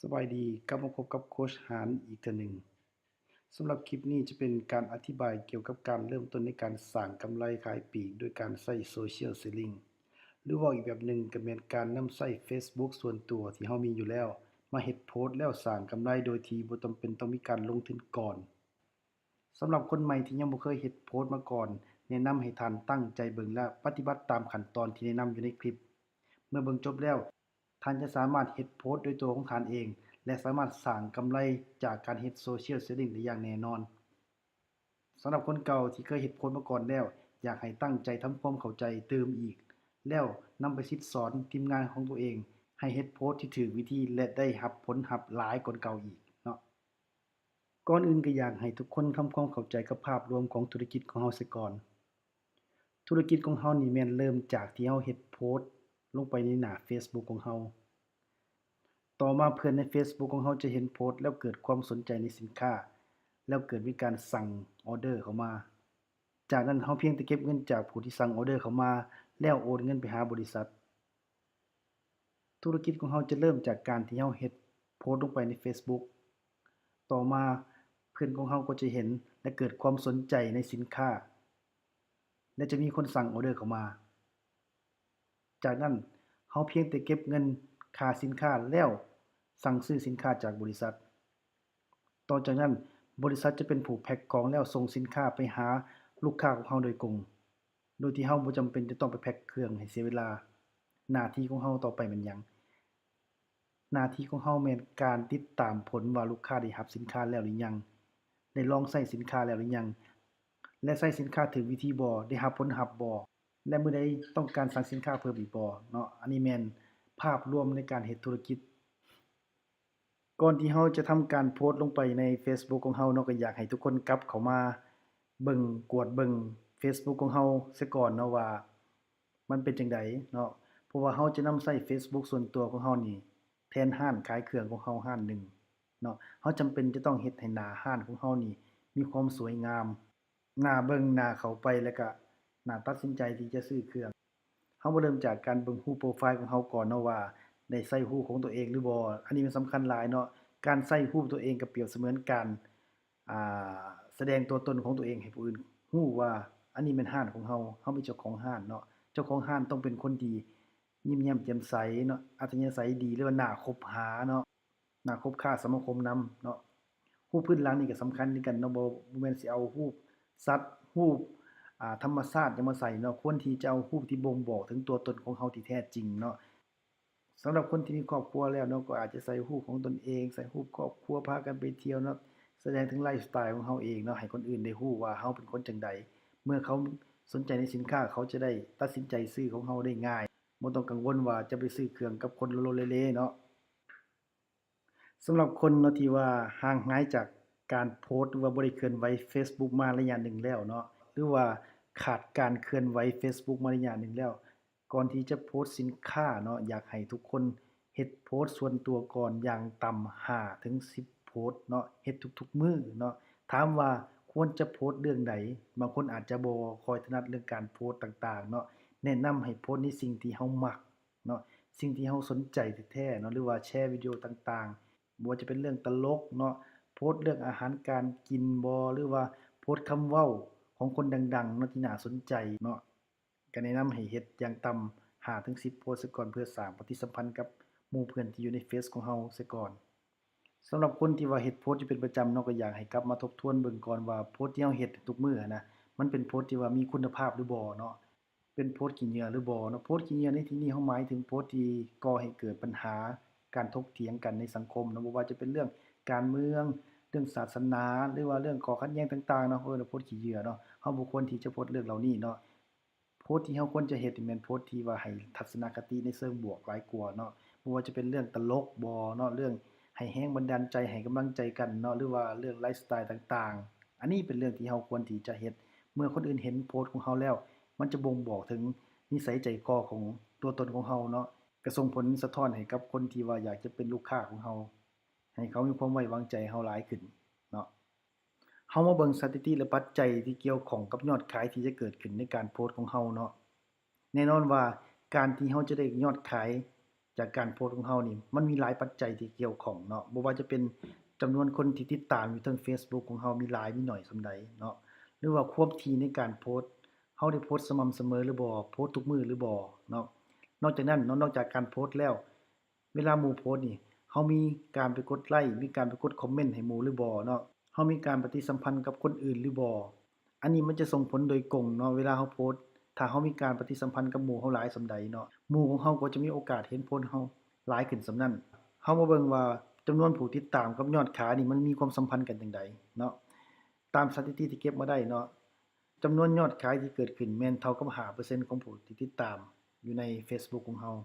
ສະບາຍດີ, ກັບມາພົບກັບໂຄຊຫານອີກເທື່ອໜຶ່ງ. ສຳລັບຄລິບນີ້ຈະເປັນການອະທິບາຍກ່ຽວກັບການເລີ່ມຕົ້ນໃນການສ້າງກຳໄລຂາຍປີກໂດຍການໃຊ້ Social Selling ຫຼືເວົ້າອີກແບບໜຶ່ງກໍແມ່ນການນຳໃຊ້ Facebook ສ່ວນຕົວທີ່ເຮົາມີຢູ່ແລ້ວ ມາເຮັດໂພສແລ້ວສ້າງກຳໄລໂດຍທີ່ບໍ່ຈຳເປັນຕ້ອງມີການລົງທຶນກ່ອນ. ສຳລັບຄົນໃໝ່ທີ່ຍັງບໍ່ເຄີຍເຮັດໂພສມາກ່ອນ, ແນະນຳໃຫ້ທ່ານຕັ້ງໃຈເບິ່ງ ແລະ ປະຕິບັດຕາມຂັ້ນຕອນທີ່ແນະນຳຢູ່ໃນຄລິບ. ເມື່ອເບິ່ງຈົບແລ້ວ, ທ່ານຈະສາມາດເຮັດໂພສດ້ວຍຕົວຂອງທ່ານເອງ ແລະ ສາມາດສ້າງກຳໄລຈາກການເຮັດ Social Selling ໄດ້ຢ່າງແນ່ນອນ. ສຳລັບຄົນເກົ່າທີ່ເຄີຍເຮັດໂພສມາກ່ອນແລ້ວ, ຢາກໃຫ້ຕັ້ງໃຈທຳຄວາມເຂົ້າໃຈຕື່ມອີກ, ແລ້ວນຳໄປສິດສອນທີມງານຂອງຕົວເອງ ໃຫ້ເຮັດໂພສທີ່ຖືກວິທີ ແລະ ໄດ້ຮັບຜົນຮັບຫຼາຍກວ່າເກົ່າອີກເນາະ. ກ່ອນອື່ນກໍຢາກໃຫ້ທຸກຄົນທຳຄວາມເຂົ້າໃຈກັບພາບລວມຂອງທຸລະກິດຂອງເຮົາເສຍກ່ອນ. ທຸລະກິດຂອງເຮົານີ້ແມ່ນເລີ່ມຈາກທີ່ເຮົາເຮັດໂພສລົງໄປໃນໜ້າ Facebook ຂອງເຮົາ. ຕໍ່ມາເພື່ອນໃນ Facebook ຂອງເຮົາຈະເຫັນໂພສແລ້ວເກີດຄວາມສົນໃຈໃນສິນຄ້າ, ແລ້ວເກີດມີການສັ່ງອອເດີເຂົ້າມາ. ຈາກນັ້ນເຮົາພຽງແຕ່ເກັບເງິນຈາກຜູ້ທີ່ສັ່ງອອເດີເຂົ້າມາ ແລ້ວໂອນເງິນໄປຫາບໍລິສັດ. ທຸລະກິດຂອງເຮົາຈະເລີ່ມຈາກການທີ່ເຮົາເຮັດໂພສລົງໄປໃນ Facebook. ຕໍ່ມາເພື່ອນຂອງເຮົາກໍຈະເຫັນ ແລະ ເກີດຄວາມສົນໃຈໃນສິນຄ້າ ແລະ ຈະມີຄົນສັ່ງອອເດີເຂົ້າມາ. ຈາກນັ້ນເຮົາພຽງແຕ່ເກັບເງິນຄ່າສິນຄ້າ ແລ້ວສັ່ງຊື້ສິນຄ້າຈາກບໍລິສັດ. ຕໍ່ຈາກນັ້ນ, ບໍລິສັດຈະເປັນຜູ້ແພັກຂອງ ແລ້ວສົ່ງສິນຄ້າໄປຫາລູກຄ້າຂອງເຮົາໂດຍກົງ, ໂດຍທີ່ເຮົາບໍ່ຈຳເປັນຈະຕ້ອງໄປແພັກເຄື່ອງໃຫ້ເສຍເວລາ. ໜ້າທີ່ຂອງເຮົາຕໍ່ໄປແມ່ນຫຍັງ? ໜ້າທີ່ຂອງເຮົາແມ່ນການຕິດຕາມຜົນວ່າລູກຄ້າໄດ້ຮັບສິນຄ້າແລ້ວຫຼືຍັງ, ໄດ້ລອງໃຊ້ສິນຄ້າແລ້ວຫຼືຍັງ ແລະ ໃຊ້ສິນຄ້າຖືກວິທີບໍ່, ໄດ້ຮັບຜົນຮັບບໍ່ ແລະ ມື້ໃດຕ້ອງການສັ່ງສິນຄ້າເພີ່ມອີກບໍ່ເນາະ. ອັນນີ້ແມ່ນພາບລວມໃນການເຮັດທຸລະກິດ. ກ່ອນທີ່ເຮົາຈະທຳການໂພສລົງໄປໃນ Facebook ຂອງເຮົາເນາະ, ກໍຢາກໃຫ້ທຸກຄົນກັບເຂົ້າມາເບິ່ງ, ກວດເບິ່ງ Facebook ຂອງເຮົາເສຍກ່ອນເນາະວ່າມັນເປັນຈັ່ງໃດເນາະ, ເພາະວ່າເຮົາຈະນຳໃຊ້ Facebook ສ່ວນຕົວຂອງເຮົານີ້ແທນຮ້ານຂາຍເຄື່ອງຂອງເຮົາຮ້ານໜຶ່ງເນາະ. ເຮົາຈຳເປັນຈະຕ້ອງເຮັດໃຫ້ໜ້າຮ້ານຂອງເຮົານີ້ມີຄວາມສວຍງາມ, ໜ້າເບິ່ງ, ໜ້າເຂົ້າໄປ ແລະ ກະໜ້າຕັດສິນໃຈທີ່ຈະຊື້ເຄື່ອງ. ເຮົາມາເລີ່ມຈາກການເບິ່ງຮູບໂປຣໄຟລ໌ຂອງເຮົາກ່ອນເນາະວ່າ ໄດ້ໃຊ້ຮູບຂອງຕົວເອງຫຼືບໍ່. ອັນນີ້ແມ່ນສຳຄັນຫຼາຍເນາະ. ການໃຊ້ຮູບຕົວເອງກໍປຽບສະເໝືອນການ ອ່າ ສະແດງຕົວຕົນຂອງຕົວເອງໃຫ້ຜູ້ອື່ນຮູ້ວ່າ ອັນນີ້ແມ່ນຮ້ານຂອງເຮົາ, ເຮົາເປັນເຈົ້າຂອງຮ້ານເນາະ. ເຈົ້າຂອງຮ້ານຕ້ອງເປັນຄົນທີ່ຍິ້ມແຍ້ມແຈ່ມໃສເນາະ, ອັດທະຍາໄສດີ ຫຼືວ່າໜ້າຄົບຫາເນາະ. ໜ້າຄົບຄ້າສະມາຄົມນຳເນາະ. ຮູບພື້ນຫຼັງນີ້ກໍສຳຄັນຄືກັນເນາະ, ບໍ່ ບໍ່ແມ່ນຊິເອົາຮູບສັດ, ຮູບ ອ່າ ທຳມະຊາດຫຍັງມາໃສ່ເນາະ, ຄວນທີ່ຈະເອົາຮູບທີ່ບົ່ງບອກເຖິງຕົວຕົນຂອງເຮົາທີ່ແທ້ຈິງເນາະ. ສຳລັບຄົນທີ່ມີຄອບຄົວແລ້ວເນາະ, ກໍອາດຈະໃສ່ຮູບຂອງຕົນເອງ, ໃສ່ຮູບຄອບຄົວ ພາກັນໄປທ່ຽວເນາະ, ສະແດງເຖິງໄລຟ໌ສະໄຕລ໌ຂອງເຮົາເອງເນາະ, ໃຫ້ຄົນອື່ນໄດ້ຮູ້ວ່າເຮົາເປັນຄົນຈັ່ງໃດ. ເມື່ອເຂົາສົນໃຈໃນສິນຄ້າ, ເຂົາຈະໄດ້ຕັດສິນໃຈຊື້ຂອງເຮົາໄດ້ງ່າຍ, ບໍ່ຕ້ອງກັງວົນວ່າຈະໄປຊື້ເຄື່ອງກັບຄົນໂລໆເລໆເນາະ. ສຳລັບຄົນເນາະທີ່ວ່າຫ່າງຫາຍຈາກການໂພສ ຫຼືວ່າບໍ່ໄດ້ເຄື່ອນໄຫວ Facebook ມາໄລຍະໜຶ່ງແລ້ວເນາະ ຫຼືວ່າຂາດການເຄື່ອນໄຫວ Facebook ມາໄລຍະໜຶ່ງແລ້ວ, ກ່ອນທີ່ຈະໂພສສິນຄ້າເນາະ, ຢາກໃຫ້ທຸກຄົນເຮັດໂພສສ່ວນຕົວກ່ອນຢ່າງຕ່ຳຫ້າເຖິງສິບໂພສເນາະ, ເຮັດທຸກໆມື້ເນາະ. ຖາມວ່າຄວນຈະໂພສເລື່ອງໃດ? ບາງຄົນອາດຈະບໍ່ຄ່ອຍຖະໜັດເລື່ອງການໂພສຕ່າງໆເນາະ, ແນະນຳໃຫ້ໂພສໃນສິ່ງທີ່ເຮົາມັກ ເນາະ, ສິ່ງທີ່ເຮົາສົນໃຈແທ້ໆເນາະ ຫຼືວ່າແຊວິດີໂອຕ່າງໆ, ບໍ່ວ່າຈະເປັນເລື່ອງຕະຫຼົກເນາະ, ໂພສເລື່ອງອາຫານການກິນບໍ ຫຼືວ່າໂພສຄຳເວົ້າຂອງຄົນດັງໆເນາະ ທີ່ໜ້າສົນໃຈເນາະ, ກໍແນະນຳໃຫ້ເຮັດຢ່າງຕ່ຳຫ້າເຖິງສິບໂພສຊະກ່ອນ ເພື່ອສ້າງປະຕິສຳພັນກັບໝູ່ເພື່ອນທີ່ຢູ່ໃນເຟສຂອງເຮົາຊະກ່ອນ. ສຳລັບຄົນທີ່ວ່າເຮັດໂພສຢູ່ເປັນປະຈຳເນາະ, ກໍຢາກໃຫ້ກັບມາທົບທວນເບິ່ງກ່ອນວ່າໂພສທີ່ເຮົາເຮັດທຸກມື້ຫັ້ນນະ ມັນເປັນໂພສທີ່ວ່າມີຄຸນນະພາບຫຼືບໍ່ເນາະ. ເປັນໂພສຂີ້ເຫຍື້ອຫຼືບໍ່ເນາະ. ໂພສຂີ້ເຫຍື້ອໃນທີ່ນີ້ ເຮົາໝາຍເຖິງໂພສທີ່ກໍ່ໃຫ້ເກີດບັນຫາການຖົກຖຽງກັນໃນສັງຄົມເນາະ, ບໍ່ວ່າຈະເປັນເລື່ອງການເມືອງ, ເລື່ອງສາສະໜາ ຫຼືວ່າເລື່ອງຂໍ້ຂັດແຍ່ງຕ່າງໆເນາະ, ເອີ້ນວ່າໂພສຂີ້ເຫຍື້ອເນາະ. ເຮົາບໍ່ຄວນທີ່ຈະໂພສເລື່ອງເຫຼົ່ານີ້ເນາະ. ໂພສທີ່ເຮົາຄວນຈະເຮັດນີ້ແມ່ນໂພສທີ່ວ່າໃຫ້ທັດສະນະຄະຕິໃນເຊີງບວກຫຼາຍກວ່າເນາະ, ບໍ່ວ່າຈະເປັນເລື່ອງຕະຫຼົກບໍເນາະ, ເລື່ອງໃຫ້ແຮງບັນດານໃຈ, ໃຫ້ກຳລັງໃຈກັນເນາະ, ຫຼືວ່າເລື່ອງໄລຟ໌ສະໄຕລ໌ຕ່າງໆ. ອັນນີ້ເປັນເລື່ອງທີ່ເຮົາຄວນທີ່ຈະເຮັດ. ເມື່ອຄົນອື່ນເຫັນໂພສຂອງເຮົາແລ້ວ, ມັນຈະບົ່ງບອກເຖິງນິໄສໃຈຄໍຂອງຕົວຕົນຂອງເຮົາເນາະ, ກະສົ່ງຜົນສະທ້ອນໃຫ້ກັບຄົນທີ່ວ່າຢາກຈະເປັນລູກຄ້າຂອງເຮົາ, ໃຫ້ເຂົາມີຄວາມໄວ້ວາງໃຈເຮົາຫຼາຍຂຶ້ນເນາະ. ເຮົາມາເບິ່ງສະຖິຕິ ແລະ ປັດໄຈທີ່ກ່ຽວຂ້ອງກັບຍອດຂາຍທີ່ຈະເກີດຂຶ້ນໃນການໂພສຂອງເຮົາເນາະ. ແນ່ນອນວ່າການທີ່ເຮົາຈະໄດ້ຍອດຂາຍ ຈາກການໂພສຂອງເຮົານີ້ ມັນມີຫຼາຍປັດໄຈທີ່ກ່ຽວຂ້ອງເນາະ, ບໍ່ວ່າຈະເປັນຈຳນວນຄົນທີ່ຕິດຕາມຢູ່ເທິງ Facebook ຂອງເຮົາມີຫຼາຍມີໜ້ອຍສ່ຳໃດເນາະ ຫຼືວ່າຄວາມຖີ່ໃນການໂພສ, ເຮົາໄດ້ໂພສສະໝ່ຳສະເໝີຫຼືບໍ່, ໂພສທຸກມື້ຫຼືບໍ່ເນາະ. ນອກຈາກນັ້ນເນາະ, ນອກຈາກການໂພສແລ້ວ ເວລາໝູ່ໂພສນີ້ ເຮົາມີການໄປກົດໄລ້ ມີການໄປກົດຄອມເມັນໃຫ້ໝູ່ຫຼືບໍ່ເນາະ, ເຮົາມີການປະຕິສຳພັນກັບຄົນອື່ນຫຼືບໍ່. ອັນນີ້ມັນຈະສົ່ງຜົນໂດຍກົງເນາະ ເວລາເຮົາໂພສ, ຖ້າເຮົາມີການປະຕິສຳພັນກັບໝູ່ເຮົາຫຼາຍສ່ຳໃດເນາະ, ໝູ່ຂອງເຮົາກໍຈະມີໂອກາດເຫັນໂພສເຮົາຫຼາຍຂຶ້ນສ່ຳນັ້ນ. ເຮົາມາເບິ່ງວ່າຈຳນວນຜູ້ຕິດຕາມກັບຍອດຂາຍນີ້ ມັນມີຄວາມສຳພັນກັນຈັ່ງໃດເນາະ. ຕາມສະຖິຕິທີ່ເກັບມາໄດ້ເນາະ, ຈຳນວນຍອດຂາຍທີ່ເກີດຂຶ້ນແມ່ນເທົ່າກັບຫ້າເປີເຊັນຂອງຜູ້ທີ່ຕິດຕາມຢູ່ໃນ Facebook ຂອງເຮົາ.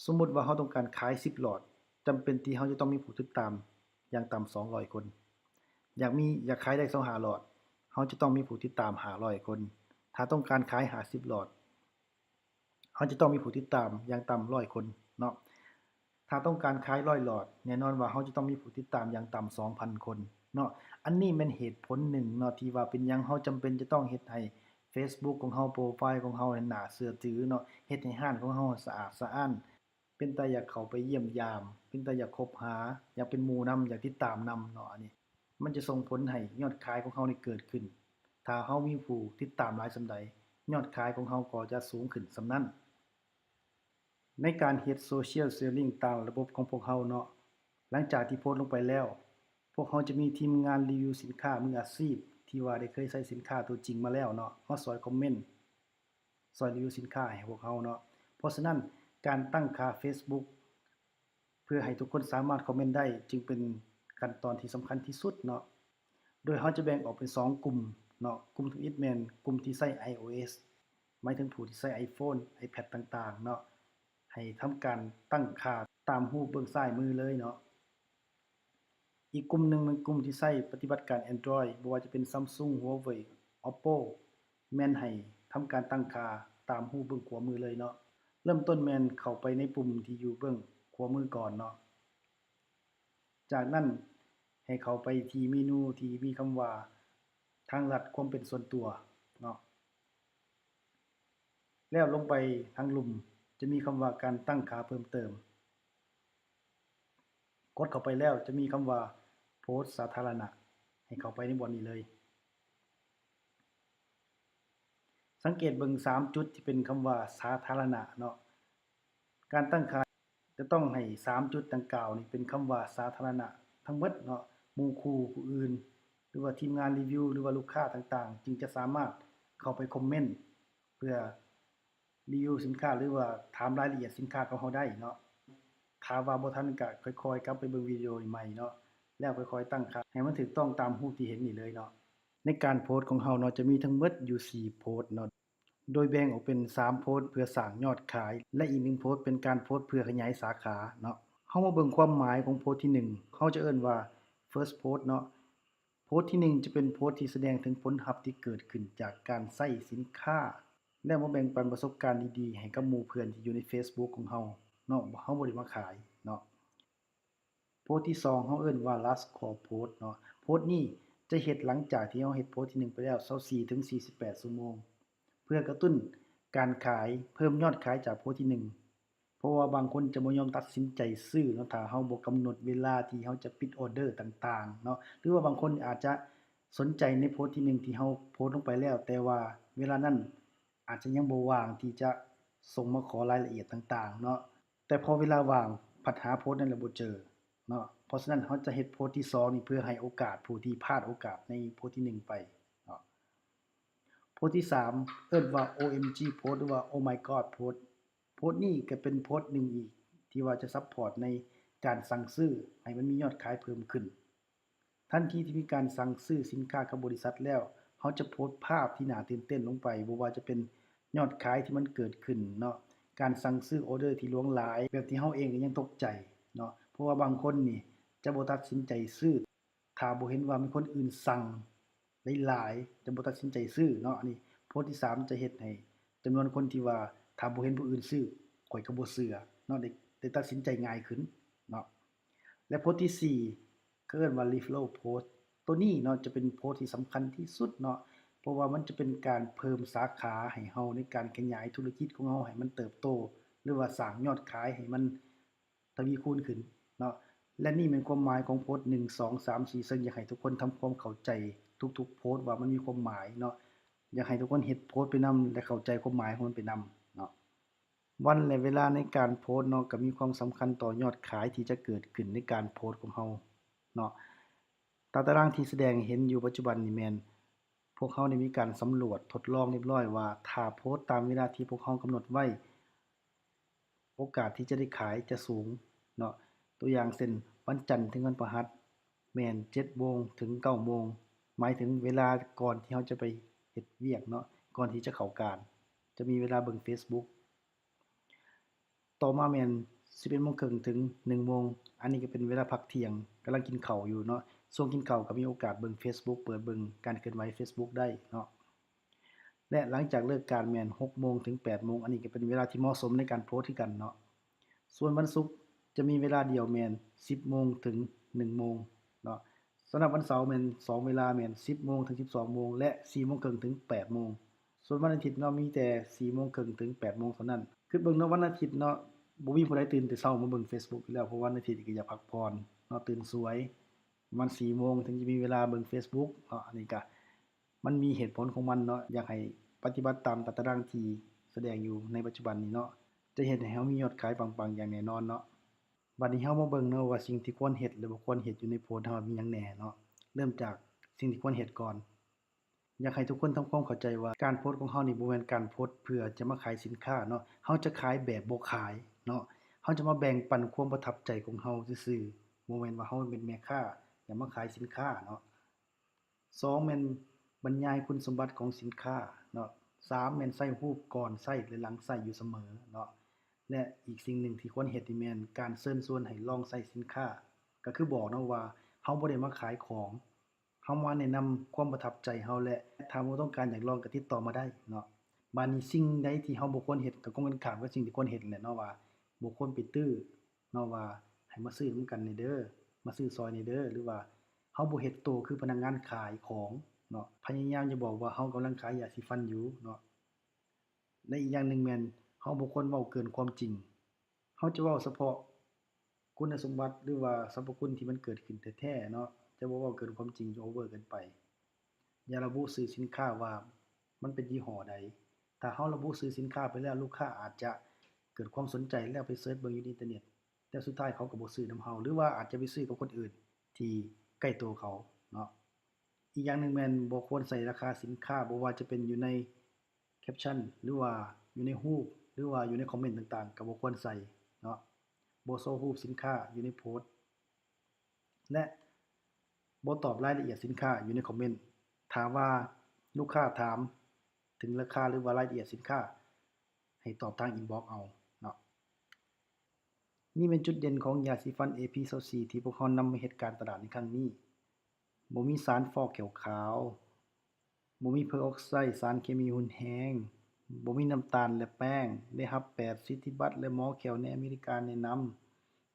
ສົມມຸດວ່າເຮົາຕ້ອງການຂາຍສິບຫຼອດ, ຈຳເປັນທີ່ເຮົາຈະຕ້ອງມີຜູ້ຕິດຕາມຢ່າງຕ່ຳສອງຮ້ອຍຄົນ. ຢາກມີ, ຢາກຂາຍໄດ້ຊາວຫ້າຫຼອດ, ເຮົາຈະຕ້ອງມີຜູ້ຕິດຕາມຫ້າຮ້ອຍຄົນ. ຖ້າຕ້ອງການຂາຍຫ້າສິບຫຼອດ, ເຮົາຈະຕ້ອງມີຜູ້ຕິດຕາມຢ່າງຕ່ຳຮ້ອຍຄົນເນາະ. ຖ້າຕ້ອງການຂາຍຮ້ອຍຫຼອດ, ແນ່ນອນວ່າເຮົາຈະຕ້ອງມີຜູ້ຕິດຕາມຢ່າງຕ່ຳສອງພັນຄົນເນາະ. ອັນນີ້ແມ່ນເຫດຜົນໜຶ່ງເນາະ ທີ່ວ່າເປັນຫຍັງເຮົາຈຳເປັນຈະຕ້ອງເຮັດໃຫ້ Facebook ຂອງເຮົາ, ໂປຣໄຟຂອງເຮົານັ້ນໜ້າເຊື່ອຖືເນາະ, ເຮັດໃຫ້ຮ້ານຂອງເຮົາສະອາດສະອ້ານ, ເປັນຕາຢາກເຂົ້າໄປຢ້ຽມຢາມ, ເປັນຕາຢາກຄົບຫາ, ຢາກເປັນໝູ່ນຳ, ຢາກຕິດຕາມນຳເນາະ. ອັນນີ້ມັນຈະສົ່ງຜົນໃຫ້ຍອດຂາຍຂອງເຮົານີ້ເກີດຂຶ້ນ. ຖ້າເຮົາມີຜູ້ຕິດຕາມຫຼາຍສ່ຳໃດ, ຍອດຂາຍຂອງເຮົາກໍຈະສູງຂຶ້ນສ່ຳນັ້ນ. ໃນການເຮັດ Social Selling ຕາມລະບົບຂອງພວກເຮົາເນາະ, ຫຼັງຈາກທີ່ໂພສລົງໄປແລ້ວ, ພວກເຮົາຈະມີທີມງານຣີວິວສິນຄ້າມືອາຊີບ ທີ່ວ່າໄດ້ເຄີຍໃຊ້ສິນຄ້າຕົວຈິງມາແລ້ວເນາະ, ມາຊ່ອຍຄອມເມັນ, ຊ່ອຍຣີວິວສິນຄ້າໃຫ້ພວກເຮົາເນາະ. ເພາະສະນັ້ນ, ການຕັ້ງຄ່າ Facebook ເພື່ອໃຫ້ທຸກຄົນສາມາດຄອມເມັນໄດ້ ຈຶ່ງເປັນຂັ້ນຕອນທີ່ສຳຄັນທີ່ສຸດເນາະ. ໂດຍເຮົາຈະແບ່ງອອກເປັນສອງກຸ່ມເນາະ, ກຸ່ມທຳອິດແມ່ນກຸ່ມທີ່ໃຊ້ iOS ໝາຍເຖິງຜູ້ທີ່ໃຊ້ iPhone iPad ຕ່າງໆເນາະ, ໃຫ້ທຳການຕັ້ງຄ່າຕາມຮູບເບື້ອງຊ້າຍມືເລີຍເນາະ. ອີກກຸ່ມໜຶ່ງແມ່ນກຸ່ມທີ່ໃຊ້ປະຕິບັດການ Android ບໍ່ວ່າຈະເປັນ Samsung Huawei Oppo ແມ່ນໃຫ້ທຳການຕັ້ງຄ່າຕາມຮູບເບື້ອງຂວາມືເລີຍເນາະ. ເລີ່ມຕົ້ນແມ່ນເຂົ້າໄປໃນປຸ່ມທີ່ຢູ່ເບື້ອງຂວາມືກ່ອນເນາະ. ຈາກນັ້ນໃຫ້ເຂົ້າໄປທີ່ເມນູທີ່ມີຄຳວ່າ ທາງລັດຄວາມເປັນສ່ວນຕົວເນາະ, ແລ້ວລົງໄປທາງລຸ່ມຈະມີຄຳວ່າ ການຕັ້ງຄ່າເພີ່ມເຕີມ. ກົດເຂົ້າໄປແລ້ວຈະມີຄຳວ່າ ໂພສສາທາລະນະ, ໃຫ້ເຂົ້າໄປໃນບ່ອນນີ້ເລີຍ. ສັງເກດເບິ່ງສາມຈຸດທີ່ເປັນຄຳວ່າສາທາລະນະເນາະ. ການຕັ້ງຄ່າຈະຕ້ອງໃຫ້ສາມຈຸດດັ່ງກ່າວນີ້ເປັນຄຳວ່າສາທາລະນະທັງໝົດເນາະ, ໝູ່ຄູ່ຜູ້ອື່ນ ຫຼືວ່າທີມງານຣີວິວ ຫຼືວ່າລູກຄ້າຕ່າງໆ ຈຶ່ງຈະສາມາດເຂົ້າໄປຄອມເມັນເພື່ອ ຣີວິວສິນຄ້າ ຫຼືວ່າຖາມລາຍລະອຽດສິນຄ້າຂອງເຮົາໄດ້ເນາະ. ຖ້າວ່າບໍ່ທັນກະຄ່ອຍໆກັບໄປເບິ່ງວິດີໂອໃໝ່ເນາະ, ແລ້ວຄ່ອຍໆຕັ້ງຄ່າໃຫ້ມັນຖືກຕ້ອງຕາມຮູບທີ່ເຫັນນີ້ເລີຍເນາະ. ໃນການໂພສຂອງເຮົາເນາະ ຈະມີທັງໝົດຢູ່ສີ່ໂພສເນາະ, ໂດຍແບ່ງອອກເປັນສາມໂພສເພື່ອສ້າງຍອດຂາຍ ແລະ ອີກໜຶ່ງໂພສເປັນການໂພສເພື່ອຂະຫຍາຍສາຂາເນາະ. ເຮົາມາເບິ່ງຄວາມໝາຍຂອງໂພສທີໜຶ່ງ, ເຮົາຈະເອີ້ນວ່າ First Post ເນາະ. ໂພສທີໜຶ່ງຈະເປັນໂພສທີ່ສະແດງເຖິງຜົນຮັບທີ່ເກີດຂຶ້ນຈາກການໃຊ້ສິນຄ້າ ແລ້ວມາແບ່ງປັນປະສົບການດີໆໃຫ້ກັບໝູ່ເພື່ອນທີ່ຢູ່ໃນ Facebook ຂອງເຮົາເນາະ, ເຮົາບໍ່ໄດ້ມາຂາຍເນາະ. ໂພສທີສອງເຮົາເອີ້ນວ່າ Last Call Post ເນາະ. ໂພສນີ້ຈະເຮັດຫຼັງຈາກທີ່ເຮົາເຮັດໂພສທີໜຶ່ງໄປແລ້ວ ຊາວສີ່ເຖິງສີ່ສິບແປດຊົ່ວໂມງ ເພື່ອກະຕຸ້ນການຂາຍ, ເພີ່ມຍອດຂາຍຈາກໂພສທີໜຶ່ງ. ເພາະວ່າບາງຄົນຈະບໍ່ຍອມຕັດສິນໃຈຊື້ເນາະ ຖ້າເຮົາບໍ່ກຳນົດເວລາທີ່ເຮົາຈະປິດອໍເດີຕ່າງໆເນາະ, ຫຼືວ່າບາງຄົນອາດຈະສົນໃຈໃນໂພສທີໜຶ່ງທີ່ເຮົາໂພສລົງໄປແລ້ວ ແຕ່ວ່າເວລານັ້ນອາດຈະຍັງບໍ່ວ່າງທີ່ຈະສົ່ງມາຂໍລາຍລະອຽດຕ່າງໆເນາະ, ແຕ່ພໍເວລາວ່າງພັດຫາໂພສນັ້ນແລ້ວບໍ່ເຈີເນາະ. ເພາະສະນັ້ນເຮົາຈະເຮັດໂພສທີສອງນີ້ເພື່ອໃຫ້ໂອກາດຜູ້ທີ່ພາດໂອກາດໃນໂພສທີໜຶ່ງໄປເນາະ. ໂພສທີສາມເອີ້ນວ່າ ໂອເອັມຈີ Post ຫຼືວ່າ Oh My God Post. ໂພສນີ້ກະເປັນໂພສໜຶ່ງອີກທີ່ວ່າຈະຊັບພອດໃນການສັ່ງຊື້ໃຫ້ມັນມີຍອດຂາຍເພີ່ມຂຶ້ນ. ທັນທີທີ່ມີການສັ່ງຊື້ສິນຄ້າກັບບໍລິສັດແລ້ວ, ເຮົາຈະໂພສພາບທີ່ໜ້າຕື່ນເຕັ້ນລົງໄປ, ບໍ່ວ່າຈະເປັນຍອດຂາຍທີ່ມັນເກີດຂຶ້ນເນາະ, ການສັ່ງຊື້ອໍເດີທີ່ຫຼວງຫຼາຍແບບທີ່ເຮົາເອງກະຍັງຕົກໃຈເນາະ, ເພາະວ່າບາງຄົນນີ້ຈະບໍ່ຕັດສິນໃຈຊື້ ຖ້າບໍ່ເຫັນວ່າມີຄົນອື່ນສັ່ງຫຼາຍໆ ຈະບໍ່ຕັດສິນໃຈຊື້ເນາະ. ອັນນີ້ໂພສທີສາມຈະເຮັດໃຫ້ຈຳນວນຄົນທີ່ວ່າ ຖ້າບໍ່ເຫັນຜູ້ອື່ນຊື້ ຂ້ອຍກະບໍ່ເຊື່ອເນາະ ໄດ້ ໄດ້ຕັດສິນໃຈງ່າຍຂຶ້ນເນາະ. ແລະ ໂພສທີສີ່ ເຂົາເອີ້ນວ່າ Referral Post. ໂຕນີ້ເນາະ ຈະເປັນໂພສທີ່ສຳຄັນທີ່ສຸດເນາະ ເພາະວ່າມັນຈະເປັນການເພີ່ມສາຂາໃຫ້ເຮົາ ໃນການຂະຫຍາຍທຸລະກິດຂອງເຮົາໃຫ້ມັນເຕີບໂຕ ຫຼືວ່າສ້າງຍອດຂາຍໃຫ້ມັນ ທະວີຄູນຂຶ້ນເນາະ. ແລະນີ້ແມ່ນຄວາມໝາຍຂອງໂພສໜຶ່ງ ສອງ ສາມ ສີ່ ເຊິ່ງຢາກໃຫ້ທຸກຄົນທຳຄວາມເຂົ້າໃຈທຸກໆໂພສວ່າມັນມີຄວາມໝາຍເນາະ. ຢາກໃຫ້ທຸກຄົນເຮັດໂພສໄປນຳ ແລະເຂົ້າໃຈຄວາມໝາຍຂອງມັນໄປນຳເນາະ. ວັນ ແລະ ເວລາໃນການໂພສເນາະ ກໍມີຄວາມສຳຄັນຕໍ່ຍອດຂາຍທີ່ຈະເກີດຂຶ້ນໃນການໂພສຂອງເຮົາເນາະ. ຕາຕະລາງທີ່ສະແດງໃຫ້ເຫັນຢູ່ປັດຈຸບັນນີ້ແມ່ນ ພວກເຮົາໄດ້ມີການສຳຫຼວດທົດລອງລຽບຮ້ອຍວ່າ ຖ້າໂພສຕາມເວລາທີ່ພວກເຮົາກຳນົດໄວ້ ໂອກາດທີ່ຈະໄດ້ຂາຍຈະສູງເນາະ. ຕົວຢ່າງເຊັ່ນ ວັນຈັນເຖິງວັນພະຫັດ ແມ່ນເຈັດໂມງເຖິງເກົ້າໂມງ ໝາຍເຖິງເວລາກ່ອນທີ່ເຮົາຈະໄປເຮັດວຽກເນາະ ກ່ອນທີ່ຈະເຂົ້າການ ຈະມີເວລາເບິ່ງເຟສບຸກ. ຕໍ່ມາແມ່ນສິບເອັດໂມງເຄິ່ງເຖິງໜຶ່ງໂມງ ອັນນີ້ກໍເປັນເວລາພັກທ່ຽງ ກຳລັງກິນເຂົ້າຢູ່ເນາະ. ຊ່ວງກິນເຂົ້າກໍມີໂອກາດເບິ່ງເຟສບຸກ ເປີດເບິ່ງການເຄື່ອນໄຫວເຟສບຸກໄດ້ເນາະ. ແລະ ຫຼັງຈາກເລີກການແມ່ນຫົກໂມງເຖິງແປດໂມງ ອັນນີ້ກໍເປັນເວລາທີ່ເໝາະສົມໃນການໂພສຄືກັນເນາະ. ສ່ວນວັນສຸກຈະມີເວລາດຽວແມ່ນສິບໂມງເຖິງໜຶ່ງໂມງເນາະ. ສຳລັບວັນເສົາແມ່ນສອງເວລາ ແມ່ນສິບໂມງເຖິງສິບສອງໂມງ ແລະ ສີ່ໂມງເຄິ່ງເຖິງແປດໂມງ. ສ່ວນວັນອາທິດເນາະ ມີແຕ່ສີ່ໂມງເຄິ່ງເຖິງແປດໂມງເທົ່ານັ້ນ. ຄິດເບິ່ງເນາະ ວັນອາທິດເນາະ ບໍ່ມີຜູ້ໃດຕື່ນແຕ່ເຊົ້າມາເບິ່ງເຟສບຸກຢູ່ແລ້ວ ເພາະວັນອາທິດກໍຢາກພັກຜ່ອນເນາະ ຕື່ນສວຍ ປະມານສີ່ໂມງເຖິງຈະມີເວລາເບິ່ງເຟສບຸກເນາະ. ອັນນີ້ກະ ມັນມີເຫດຜົນຂອງມັນເນາະ, ຢາກໃຫ້ປະຕິບັດຕາມຕາຕະລາງທີ່ສະແດງຢູ່ໃນປັດຈຸບັນນີ້ເນາະ ຈະເຮັດໃຫ້ເຮົາມີຍອດຂາຍປັງໆຢ່າງແນ່ນອນເນາະ. ບັດນີ້ເຮົາມາເບິ່ງເນາະວ່າສິ່ງທີ່ຄວນເຮັດ ແລະ ບໍ່ຄວນເຮັດຢູ່ໃນໂພສເຮົາມີຫຍັງແດ່ເນາະ. ເລີ່ມຈາກສິ່ງທີ່ຄວນເຮັດກ່ອນ. ຢາກໃຫ້ທຸກຄົນທຳຄວາມເຂົ້າໃຈວ່າ ການໂພສຂອງເຮົານີ້ບໍ່ແມ່ນການໂພສເພື່ອຈະມາຂາຍສິນຄ້າເນາະ, ເຮົາຈະຂາຍແບບບໍ່ຂາຍເນາະ, ເຮົາຈະມາແບ່ງປັນຄວາມປະທັບໃຈຂອງເຮົາຊື່ໆ, ບໍ່ແມ່ນວ່າເຮົາເປັນແມ່ຄ້າ ຢາກມາຂາຍສິນຄ້າເນາະ. ສອງ ແມ່ນບັນຍາຍຄຸນສົມບັດຂອງສິນຄ້າເນາະ. ສາມ ແມ່ນໃຊ້ຮູບກ່ອນໃຊ້ ແລະ ຫຼັງໃຊ້ຢູ່ສະເໝີເນາະ. ແລະ ອີກສິ່ງໜຶ່ງທີ່ຄວນເຮັດນີ້ແມ່ນການເຊີນຊວນໃຫ້ລອງໃຊ້ສິນຄ້າ, ກໍຄືບອກເນາະວ່າເຮົາບໍ່ໄດ້ມາຂາຍຂອງ, ເຮົາມາແນະນຳຄວາມປະທັບໃຈເຮົາ ແລະ ຖ້າໝູ່ຕ້ອງການຢາກລອງກໍຕິດຕໍ່ມາໄດ້ເນາະ. ບາດນີ້ສິ່ງໃດທີ່ເຮົາບໍ່ຄວນເຮັດ ກໍກົງກັນຂ້າມກັບສິ່ງທີ່ຄວນເຮັດນັ້ນແຫຼະເນາະ ວ່າບໍ່ຄວນໄປຕື້ ເນາະ ວ່າໃຫ້ມາຊື້ນຳກັນແດ່ເດີ ມາຊື້ຊ່ອຍແດ່ເດີ ຫຼືວ່າເຮົາບໍ່ເຮັດໂຕຄືພະນັກງານຂາຍຂອງເນາະ, ພະຍາຍາມຈະບອກວ່າເຮົາກຳລັງຂາຍຢາສີຟັນຢູ່ເນາະ. ແລະ ອີກຢ່າງໜຶ່ງແມ່ນເຮົາບໍ່ຄວນເວົ້າເກີນຄວາມຈິງ, ເຮົາຈະເວົ້າສະເພາະຄຸນສົມບັດ ຫຼືວ່າສັບພະຄຸນທີ່ມັນເກີດຂຶ້ນແທ້ໆເນາະ, ຈະບໍ່ເວົ້າເກີນຄວາມຈິງ ຈະໂອເວີເກີນໄປ. ຢ່າລະບຸຊື່ສິນຄ້າວ່າມັນເປັນຍີ່ຫໍ້ໃດ. ຖ້າເຮົາລະບຸຊື່ສິນຄ້າໄປແລ້ວ ລູກຄ້າອາດຈະເກີດຄວາມສົນໃຈແລ້ວໄປເສີດເບິ່ງຢູ່ໃນອິນເຕີເນັດ, ແຕ່ສຸດທ້າຍເຂົາກໍບໍ່ຊື້ນຳເຮົາ ຫຼືວ່າອາດຈະໄປຊື້ກັບຄົນອື່ນທີ່ໃກ້ໂຕເຂົາເນາະ. ອີກຢ່າງໜຶ່ງແມ່ນບໍ່ຄວນໃສ່ລາຄາສິນຄ້າ, ບໍ່ວ່າຈະເປັນຢູ່ໃນແຄັບຊັນ ຫຼືວ່າຢູ່ໃນຮູບ ຫຼືວ່າຢູ່ໃນຄອມເມັນຕ່າງໆ ກໍບໍ່ຄວນໃສ່ເນາະ, ບໍ່ໂຊຮູບສິນຄ້າຢູ່ໃນໂພສ ແລະ ບໍ່ຕອບລາຍລະອຽດສິນຄ້າຢູ່ໃນຄອມເມັນ. ຖ້າວ່າລູກຄ້າຖາມເຖິງລາຄາ ຫຼືວ່າລາຍລະອຽດສິນຄ້າ ໃຫ້ຕອບທາງອິນບັອກເອົາເນາະ. ນີ້ແມ່ນຈຸດເດັ່ນຂອງຢາສີຟັນ ເອພີຊາວສີ່ ທີ່ພວກເຮົານຳມາເຮັດການຕະຫຼາດໃນຄັ້ງນີ້. ບໍ່ມີສານຟອກແຂ້ວຂາວ, ບໍ່ມີເພີອອກໄຊ, ສານເຄມີຮຸນແຮງ, ບໍ່ມີນ້ຳຕານ ແລະ ແປ້ງ, ໄດ້ຮັບແປດສິດທິບັດ ແລະ ໝໍແຂ້ວໃນອາເມລິກາແນະນຳ,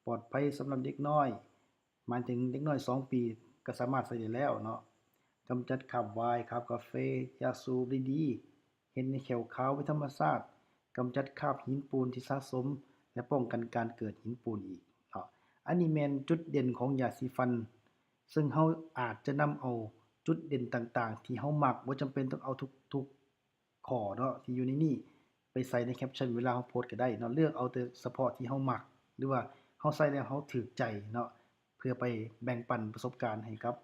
ປອດໄພສຳລັບເດັກນ້ອຍ, ໝາຍເຖິງເດັກນ້ອຍສອງປີກໍສາມາດໃຊ້ໄດ້ແລ້ວເນາະ, ກຳຈັດຄາບວາຍ, ຄາບກາເຟ, ຢາສູບໄດ້ດີ, ເຮັດໃຫ້ແຂ້ວຂາວເປັນທຳມະຊາດ, ກຳຈັດຄາບຫີນປູນທີ່ສະສົມ ແລະ ປ້ອງກັນການເກີດຫີນປູນອີກເນາະ. ອັນນີ້ແມ່ນຈຸດເດັ່ນຂອງຢາສີຟັນ ເຊິ່ງເຮົາອາດຈະນຳເອົາຈຸດເດັ່ນຕ່າງໆທີ່ເຮົາມັກ, ບໍ່ຈຳເປັນຕ້ອງເອົາທຸກໆຂໍ້ເນາະ ທີ່ຢູ່ໃນນີ້ໄປໃສ່ໃນແຄັບຊັນເວລາເຮົາໂພສກໍໄດ້ເນາະ, ເລືອກເອົາແຕ່ສະເພາະທີ່ເຮົາມັກ ຫຼືວ່າເຮົາໃສ່ແລ້ວເຮົາຖືກໃຈເນາະ, ເພື່ອໄປແບ່ງປັນປະສົບການໃຫ້ກັບ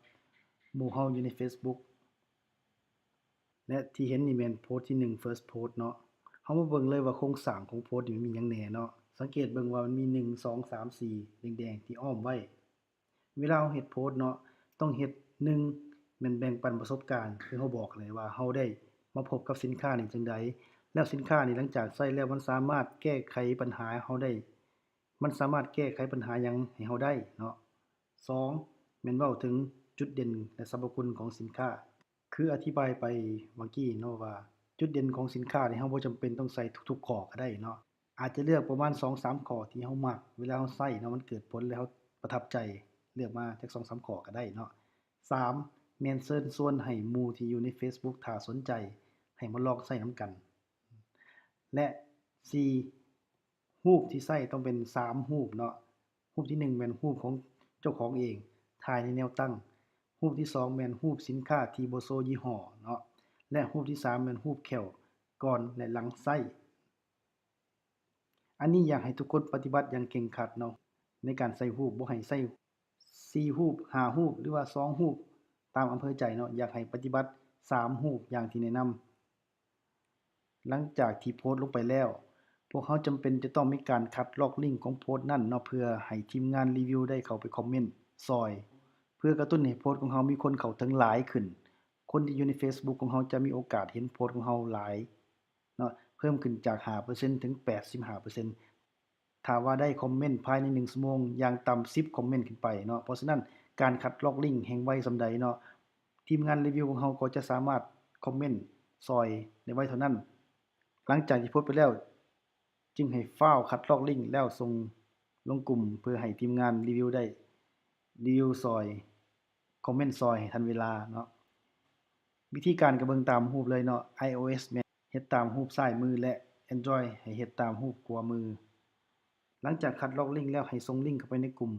ໝູ່ເຮົາຢູ່ໃນເຟສບຸກ. ແລະ ທີ່ເຫັນນີ້ແມ່ນໂພສທີໜຶ່ງ ເຟີສໂພສເນາະ. ເຮົາມາເບິ່ງເລີຍວ່າໂຄງສ້າງຂອງໂພສນີ້ມັນມີຫຍັງແດ່ເນາະ. ສັງເກດເບິ່ງວ່າມັນມີໜຶ່ງ ສອງ ສາມ ສີ່ ແດງໆທີ່ອ້ອມໄວ້. ເວລາເຮົາເຮັດໂພສເນາະ ຕ້ອງເຮັດ ໜຶ່ງ ແມ່ນແບ່ງປັນປະສົບການ ຄືເຮົາບອກແຫຼະວ່າເຮົາໄດ້ມາພົບກັບສິນຄ້ານີ້ຈັ່ງໃດ, ແລ້ວສິນຄ້ານີ້ຫຼັງຈາກໃຊ້ແລ້ວມັນສາມາດແກ້ໄຂບັນຫາເຮົາໄດ້ ມັນສາມາດແກ້ໄຂບັນຫາຫຍັງໃຫ້ເຮົາໄດ້ເນາະ. ສອງ ແມ່ນເວົ້າເຖິງຈຸດເດັ່ນ ແລະ ສັບພະຄຸນຂອງສິນຄ້າ ຄືອະທິບາຍໄປເມື່ອກີ້ເນາະວ່າ ຈຸດເດັ່ນຂອງສິນຄ້ານີ້ເຮົາບໍ່ຈຳເປັນຕ້ອງໃສ່ທຸກໆຂໍ້ກໍໄດ້ເນາະ, ອາດຈະເລືອກປະມານສອງສາມຂໍ້ທີ່ເຮົາມັກ ເວລາເຮົາໃຊ້ເນາະ ມັນເກີດຜົນ ແລະ ເຮົາປະທັບໃຈ ເລືອກມາຈັກສອງສາມຂໍ້ກໍໄດ້ເນາະ. ສາມ ແມ່ນເຊີນຊວນໃຫ້ໝູ່ທີ່ຢູ່ໃນເຟສບຸກ ຖ້າສົນໃຈ ໃຫ້ມາລອງໃຊ້ນຳກັນ ແລະ ສີ່ ຮູບທີ່ໃຊ້ຕ້ອງເປັນສາມຮູບເນາະ, ຮູບທີໜຶ່ງແມ່ນຮູບຂອງເຈົ້າຂອງເອງ ຖ່າຍໃນແນວຕັ້ງ. ຮູບທີສອງແມ່ນຮູບສິນຄ້າທີ່ບໍ່ໂຊຍີ່ຫໍ້ເນາະ ແລະ ຮູບທີສາມແມ່ນຮູບແຂ້ວກ່ອນ ແລະ ຫຼັງໃຊ້. ອັນນີ້ຢາກໃຫ້ທຸກຄົນປະຕິບັດຢ່າງເຄັ່ງຄັດເນາະ ໃນການໃສ່ຮູບ, ບໍ່ໃຫ້ໃສ່ສີ່ຮູບ, ຫ້າຮູບ ຫຼືວ່າສອງຮູບ ຕາມອຳເພີໃຈເນາະ, ຢາກໃຫ້ປະຕິບັດສາມຮູບຢ່າງທີ່ແນະນຳ. ຫຼັງຈາກທີ່ໂພສລົງໄປແລ້ວ, ພວກເຮົາຈຳເປັນຈະຕ້ອງມີການຄັດລອກລິ້ງຂອງໂພສນັ້ນເນາະ ເພື່ອໃຫ້ທີມງານຣີວິວໄດ້ເຂົ້າໄປຄອມເມັນຊ່ອຍ ເພື່ອກະຕຸ້ນໃຫ້ໂພສຂອງເຮົາມີຄົນເຂົ້າເຖິງຫຼາຍຂຶ້ນ. ຄົນທີ່ຢູ່ໃນເຟສບຸກຂອງເຮົາຈະມີໂອກາດເຫັນໂພສຂອງເຮົາຫຼາຍເນາະ, ເພີ່ມຂຶ້ນຈາກຫ້າເປີເຊັນເຖິງແປດສິບຫ້າເປີເຊັນ ຖ້າວ່າໄດ້ຄອມເມັນພາຍໃນໜຶ່ງຊົ່ວໂມງ ຢ່າງຕ່ຳສິບຄອມເມັນຂຶ້ນໄປເນາະ. ເພາະສະນັ້ນ ການຄັດລອກລິ້ງແຮ່ງໄວສ່ຳໃດເນາະ, ທີມງານຣີວິວຂອງເຮົາກໍຈະສາມາດຄອມເມັນຊ່ອຍໄດ້ໄວເທົ່ານັ້ນ. ຫຼັງຈາກທີ່ໂພສໄປແລ້ວ ຈຶ່ງໃຫ້ຟ້າວຄັດລອກລິ້ງແລ້ວສົ່ງລົງກຸ່ມ ເພື່ອໃຫ້ທີມງານຣີວິວໄດ້ຣີວິວຊ່ອຍ, ຄອມເມັນຊ່ອຍໃຫ້ທັນເວລາເນາະ. ວິທີການກະເບິ່ງຕາມຮູບເລີຍເນາະ, ໄອໂອເອັສແມ່ນເຮັດຕາມຮູບຊ້າຍມື ແລະ ແອນດຣອຍໃຫ້ເຮັດຕາມຮູບຂວາມື. ຫຼັງຈາກຄັດລອກລິ້ງແລ້ວ ໃຫ້ສົ່ງລິ້ງເຂົ້າໄປໃນກຸ່ມ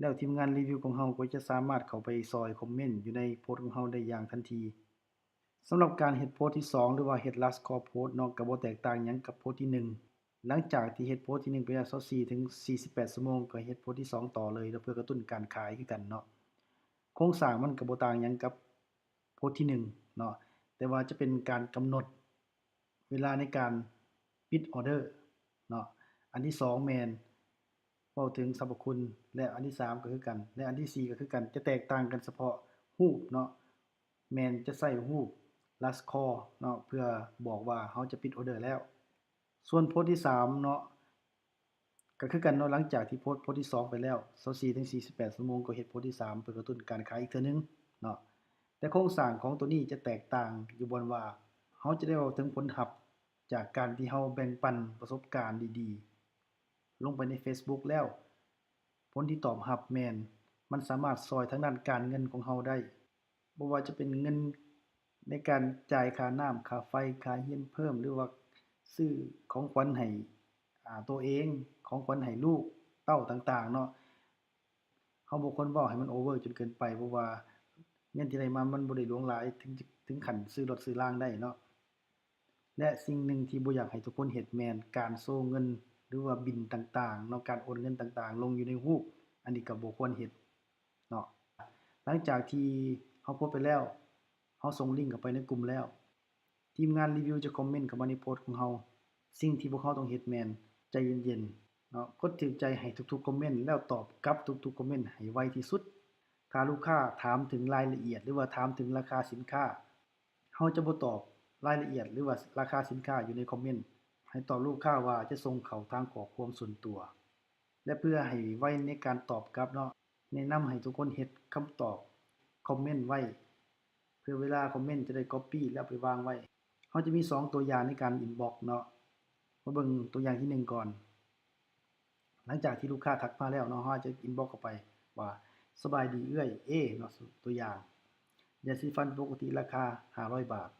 ແລ້ວທີມງານຣີວິວຂອງເຮົາກໍຈະສາມາດເຂົ້າໄປຊ່ອຍຄອມເມັນຢູ່ໃນໂພສຂອງເຮົາໄດ້ຢ່າງທັນທີ. ສຳລັບການເຮັດໂພສທີສອງ ຫຼືວ່າເຮັດລາສຄໍໂພສເນາະ ກະບໍ່ແຕກຕ່າງຫຍັງກັບໂພສທີໜຶ່ງ. ຫຼັງຈາກທີ່ເຮັດໂພສທີໜຶ່ງໄປແລ້ວຊາວສີ່ເຖິງສີ່ສິບແປດຊົ່ວໂມງ ກະເຮັດໂພສທີສອງຕໍ່ເລີຍ ເພື່ອກະຕຸ້ນການຂາຍຄືກັນເນາະ. ໂຄງສ້າງມັນກະບໍ່ຕ່າງຫຍັງກັບໂພສທີໜຶ່ງເນາະ, ແຕ່ວ່າຈະເປັນການກຳນົດເວລາໃນການປິດອອເດີເນາະ. ອັນທີສອງແມ່ນເວົ້າເຖິງສັບພະຄຸນ ແລະ ອັນທີສາມກະຄືກັນ ແລະ ອັນທີສີ່ກະຄືກັນ, ຈະແຕກຕ່າງກັນສະເພາະຮູບເນາະ. ແມ່ນຈະໃຊ້ຮູບລາສຄໍເນາະ ເພື່ອບອກວ່າເຮົາຈະປິດອອເດີແລ້ວ. ສ່ວນໂພສທີສາມເນາະ ກະຄືກັນເນາະ, ຫຼັງຈາກທີ່ໂພສໂພສທີສອງໄປແລ້ວຊາວສີ່ເຖິງສີ່ສິບແປດຊົ່ວໂມງ ກໍເຮັດໂພສທີສາມເພື່ອກະຕຸ້ນການຂາຍອີກເທື່ອໜຶ່ງເນາະ. ແຕ່ໂຄງສ້າງຂອງໂຕນີ້ຈະແຕກຕ່າງຢູ່ບ່ອນວ່າ ເຮົາຈະໄດ້ເວົ້າເຖິງຜົນຮັບຈາກການທີ່ເຮົາແບ່ງປັນປະສົບການດີໆລົງໄປໃນເຟສບຸກແລ້ວ ຜົນທີ່ຕອບຮັບແມ່ນມັນສາມາດຊ່ອຍທາງດ້ານການເງິນຂອງເຮົາໄດ້. ບໍ່ວ່າຈະເປັນເງິນໃນການຈ່າຍຄ່ານ້ຳ, ຄ່າໄຟ, ຄ່າຮຽນເພີ່ມ ຫຼືວ່າຊື້ຂອງຂວັນໃຫ້ ອາ ໂຕເອງ, ຂອງຂວັນໃຫ້ລູກເຕົ້າຕ່າງໆເນາະ. ເຮົາບໍ່ຄວນເວົ້າໃຫ້ມັນໂອເວີຈົນເກີນໄປ, ເພາະວ່າເງິນທີ່ໄດ້ມາມັນບໍ່ໄດ້ຫຼວງຫຼາຍເຖິງ ເຖິງຂັ້ນຊື້ລົດຊື້ລາງໄດ້ເນາະ. ແລະ ສິ່ງໜຶ່ງທີ່ບໍ່ຢາກໃຫ້ທຸກຄົນເຮັດແມ່ນການໂຊເງິນ ຫຼືວ່າບິນຕ່າງໆເນາະ, ການໂອນເງິນຕ່າງໆລົງຢູ່ໃນຮູບ, ອັນນີ້ກະບໍ່ຄວນເຮັດເນາະ. ຫຼັງຈາກທີ່ເຮົາໂພສໄປແລ້ວ, ເຮົາສົ່ງລິ້ງເຂົ້າໄປໃນກຸ່ມແລ້ວ, ທີມງານຣີວິວຈະຄອມເມັນເຂົ້າມາໃນໂພສຂອງເຮົາ. ສິ່ງທີ່ພວກເຮົາຕ້ອງເຮັດແມ່ນໃຈເຢັນໆເນາະ, ກົດຖືກໃຈໃຫ້ທຸກໆຄອມເມັນ ແລ້ວຕອບກັບທຸກໆຄອມເມັນໃຫ້ໄວທີ່ສຸດ. ຖ້າລູກຄ້າຖາມເຖິງລາຍລະອຽດ ຫຼືວ່າຖາມເຖິງລາຄາສິນຄ້າ, ເຮົາຈະບໍ່ຕອບລາຍລະອຽດ ຫຼືວ່າລາຄາສິນຄ້າຢູ່ໃນຄອມເມັນ. ໃຫ້ຕອບລູກຄ້າວ່າຈະສົ່ງເຂົ້າທາງຂໍ້ຄວາມສ່ວນຕົວ. ແລະ ເພື່ອໃຫ້ໄວໃນການຕອບກັບເນາະ, ແນະນຳໃຫ້ທຸກຄົນເຮັດຄຳຕອບຄອມເມັນໄວ້ ເພື່ອເວລາຄອມເມັນຈະໄດ້ກັອບປີ້ແລ້ວໄປວາງໄວ້. ເຮົາຈະມີສອງຕົວຢ່າງໃນການອິນບັອກເນາະ. ມາເບິ່ງຕົວຢ່າງທີໜຶ່ງກ່ອນ. ຫຼັງຈາກທີ່ລູກຄ້າທັກມາແລ້ວເນາະ, ເຮົາອາດຈະອິນບັອກເຂົ້າໄປວ່າ ສະບາຍດີເອື້ອຍເອເນາະ, ຕົວຢ່າງ ຢາສີຟັນປົກກະຕິລາຄາຫ້າຮ້ອຍບາດ,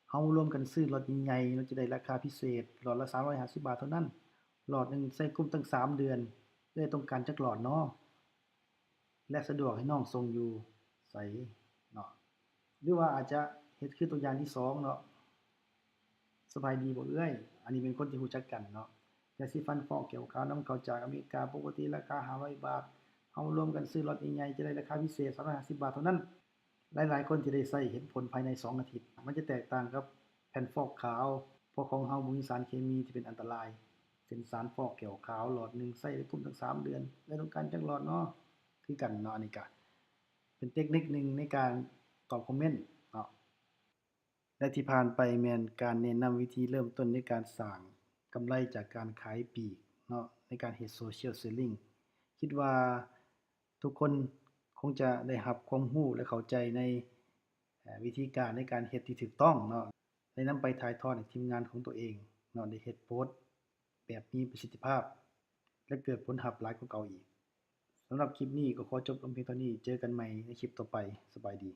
ເຮົາລວມກັນຊື້ລັອດໃຫຍ່ໆເນາະ ຈະໄດ້ລາຄາພິເສດ ຫຼອດລະສາມຮ້ອຍຫ້າສິບບາດເທົ່ານັ້ນ. ຫຼອດໜຶ່ງໃຊ້ກຸ້ມຕັ້ງສາມເດືອນ, ເອື້ອຍຕ້ອງການຈັກຫຼອດນໍ? ແລະ ສະດວກໃຫ້ນ້ອງສົ່ງຢູ່ໃສເນາະ? ຫຼືວ່າອາດຈະເຮັດຄືຕົວຢ່າງທີສອງເນາະ. ສະບາຍດີບໍ່ເອື້ອຍ? ອັນນີ້ເປັນຄົນທີ່ຮູ້ຈັກກັນເນາະ. ຢາສີຟັນຟອກແກ້ວຂາວນຳເຂົ້າຈາກອາເມລິກາ, ປົກກະຕິລາຄາຫ້າຮ້ອຍບາດ, ເຮົາລວມກັນຊື້ລັອດໃຫຍ່ໆ ຈະໄດ້ລາຄາພິເສດສາມຮ້ອຍຫ້າສິບບາດເທົ່ານັ້ນ. ຫຼາຍໆຄົນທີ່ໄດ້ໃຊ້ເຫັນຜົນພາຍໃນສອງອາທິດ. ມັນຈະແຕກຕ່າງກັບແຜ່ນຟອກຂາວ, ເພາະຂອງເຮົາບໍ່ມີສານເຄມີທີ່ເປັນອັນຕະລາຍ ເຊັ່ນສານຟອກແກ້ວຂາວ. ຫຼອດໜຶ່ງໃຊ້ໄດ້ກຸ້ມຕັ້ງສາມເດືອນ, ເອື້ອຍຕ້ອງການຈັກຫຼອດນໍ? ຄືກັນເນາະ. ອັນນີ້ກະເປັນເຕັກນິກໜຶ່ງໃນການຕອບຄອມເມັນເນາະ. ແລະ ທີ່ຜ່ານໄປແມ່ນການແນະນຳວິທີເລີ່ມຕົ້ນໃນການສ້າງກຳໄລຈາກການຂາຍປີກເນາະ, ໃນການເຮັດໂຊຊຽວເຊລລິ້ງ. ຄິດວ່າທຸກຄົນຄົງຈະໄດ້ຮັບຄວາມຮູ້ ແລະ ເຂົ້າໃຈໃນ ເອີ ວິທີການໃນການເຮັດທີ່ຖືກຕ້ອງເນາະ, ໄດ້ນຳໄປຖ່າຍທອດໃຫ້ທີມງານຂອງຕົວເອງເນາະ ໄດ້ເຮັດໂພສແບບມີປະສິດທິພາບ ແລະ ເກີດຜົນຮັບຫຼາຍກວ່າເກົ່າອີກ. ສຳລັບຄລິບນີ້ກໍຂໍຈົບລົງພຽງເທົ່ານີ້. ເຈີກັນໃໝ່ໃນຄລິບຕໍ່ໄປ. ສະບາຍດີ.